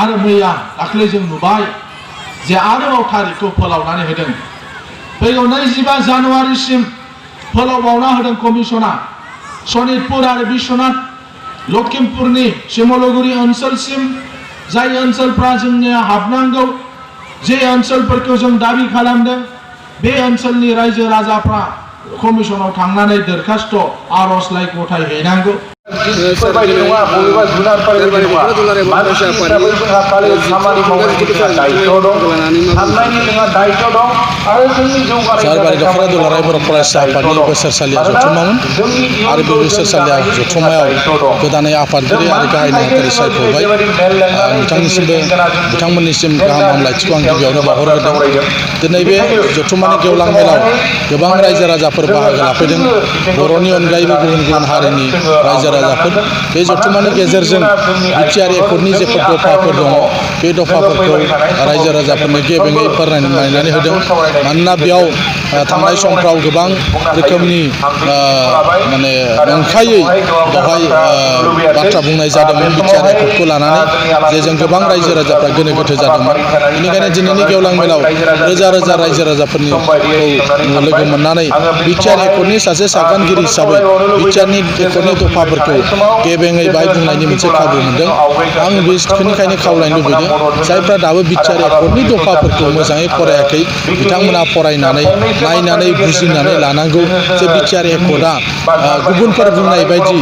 आरो मैया दाख्लै जों नुबाय जे आरोबाव थारिखखौ फोलावनानै होदों फैगौ 25 जानुवारिसिम फोलावबावना होदों कमिसना सनितपुर आरो बिश्वनाथ लखिमपुरनि शिमलगुरि ओनसोलसिम जाय ओनसोलफ्रा जोंनिया हाबनांगौ जे ओनसोलफोरखौ जों दाबि खालामदों बे ओनसोलनि रायजो राजाफ्रा कमिसनाव थांनानै दरखास्त आर'जलाइ गथायहैनांगौ बेबायदि नङा बबेबा जुनारफोरबायदि नङा मानसि हिसाबै जोंहा खालि खामानि मावनायनि जोंहा दायित्व दं साननायनि जोंहा दायित्व दं आरो जोंनि जौगानाय सारबारि दखरा दुलाराय बर' फरायसा आफादनि बोसोरसालिया जथुम्मामोन आरो बे बोसोरसालिया जथुम्मायाव गोदानै आफादगिरि आरो गाहाय नेहाथारि सायख'बाय बिथांमोननिसिम गाहाम हामलायथिखौ आं गिबियावनो बावहरग्रोदों दिनै बे जथुम्मानि गेवलां मेलाव गोबां रायजो राजाफोर बाहागो लाफैदों बर'नि अनगायैबो गुबुन गुबुन हारिनि रायजो राजाफोर बे जथुम्मानि गेजेरजों बिटिआर एकर्डनि जेफोर दफाफोर दङ बे दफाफोरखौ रायजो राजाफोरनो गेबेङै फोरमायनानै होदों मानोना बेयाव थांनाय समफ्राव गोबां रोखोमनि माने नंखायै बेवहाय बाथ्रा बुंनाय जादोंमोन बिटिआर एकर्डखौ लानानै जे जों गोबां रायजो राजाफ्रा गोनो गोथो जादोंमोन बेनिखायनो दिनैनि गेवलां मेलाव रोजा रोजा रायजो राजाफोरनि लोगो मोननानै बिटिआर एकर्डनि सासे सागानगिरि हिसाबै बिटिआरनि एकर्डनि दफाफोरखौ गेबेङै बाय बुंनायनि मोनसे खाबु मोनदों आं बेनिखायनो खावलायनो लुबैदों जायफ्रा दाबो बिटिआर एकर्डनि दफाफोरखौ मोजाङै फरायाखै बिथांमोना फरायनानै नायनानै बुजिनानै लानांगौ जे बिटिआर एकर्डआ गुबुनफोर बुंनाय बायदि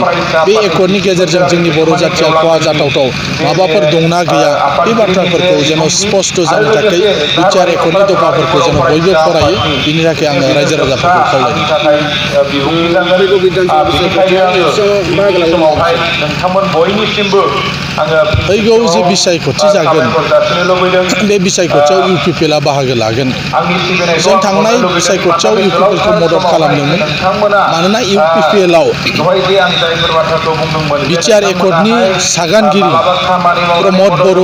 बे एकर्डनि गेजेरजों जोंनि बर' जाथिया खहा जाथावथाव माबाफोर दंना गैया बे बाथ्राफोरखौ जेन' स्पष्ट जानो थाखाय बिटिआर एकर्डनि दफाफोरखौ जेन' बयबो फरायो बिनि थाखाय आङो रायजो राजाफोरखौ खावलायदों फैगौ जे बिसायख'थि जागोन बे बिसायख'थियाव इउपिपिएलआ बाहागो लागोन जों थांनाय बिसायख'थियाव इउपिपिएलखौ मदद खालामदोंमोन मानोना इउपिपिएलआव बिटिआर एकर्डनि सागानगिरि प्रमद बर'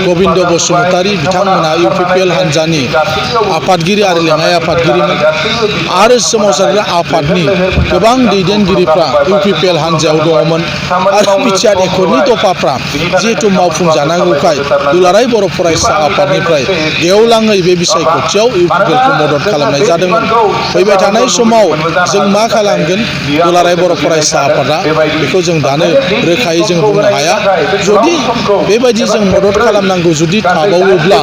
गबिन्द बसुमतारी बिथांमोना इउपिपिएल हान्जानि आफादगिरि आरो लेङाइ आफादगिरिमोन आरो सोमावसारग्रा आफादनि गोबां दैदेनगिरिफ्रा इउपिपिएल हान्जायाव दङमोन आरो बिटिआर एकर्डनि दफाफ्रा जिहेतु मावफुंजानांगौखाय दुलाराय बर' फरायसा आफादनिफ्राय गेवलाङै बे बिसायख'थियाव इउपिपिएलखौ मदद खालामनाय जादोंमोन फैबाय थानाय समाव जों मा खालामगोन दुलाराय बर' फरायसा आफादा बेखौ जों दानो रोखायै जों बुंनो हाया जुदि बेबायदि जों मदद खालामनांगौ जुदि थाबावोब्ला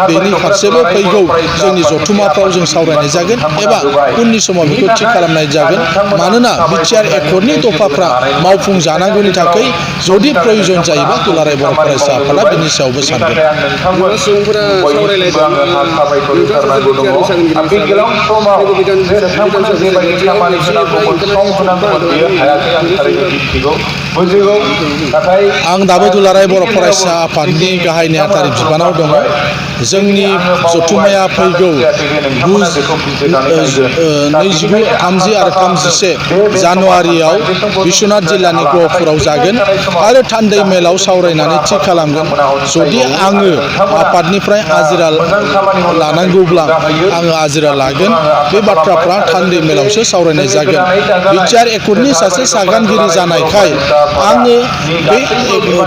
बेनि फारसेबो फैगौ जोंनि जथुम्माफ्राव जों सावरायनाय जागोन एबा उननि समाव बेखौ थि खालामनाय जागोन मानोना बिटिआर एकर्डनि दफाफ्रा मावफुंजानांगौनि थाखाय जुदि प्रयोजन जायोबा दुलाराय बर' फरायसा आफादा बेनि सायावबो सानगोन आं दाबो दुलाराय बर' फरायसा आफादनि गाहाय नेहाथारि बिबानाव दङ जोंनि जथुम्माया फैगौ 29, 30 आरो 31 जानुवारियाव बिश्वनाथ जिल्लानि गहपुराव जागोन आरो थान्दै मेलाव सावरायनानै थि खालामगोन जुदि आङो आफादनिफ्राय आजिरा लानांगौब्ला आङो आजिरा लागोन बे बाथ्राफ्रा थान्दै मेलावसो सावरायनाय जागोन बिटिआर एकर्डनि सासे सागानगिरि जानायखाय आङो बे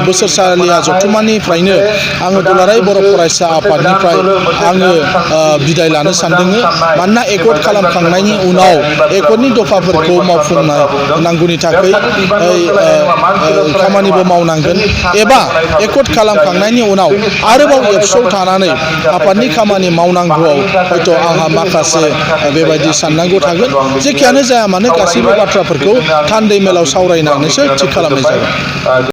बोसोरसालिया जथुम्मानिफ्रायनो आङो दुलाराय बर' फरायसा आफादनिफ्राय आङो बिदाय लानो सानदों मानोना एकर्ड खालामखांनायनि उनाव एकर्डनि दफाफोरखौ मावफुंनांगौनि थाखाय खामानिबो मावनांगोन एबा एकर्ड खालामखांनायनि उनाव आरोबाव एबसुआव थानानै आफादनि खामानि मावनांगौआव हयथ' आंहा माखासे बेबायदि साननांगौ थागोन जेखियानो जाया मानो गासैबो बाथ्राफोरखौ थान्दै मेलाव सावरायनानैसो थि खालामनाय जागोन।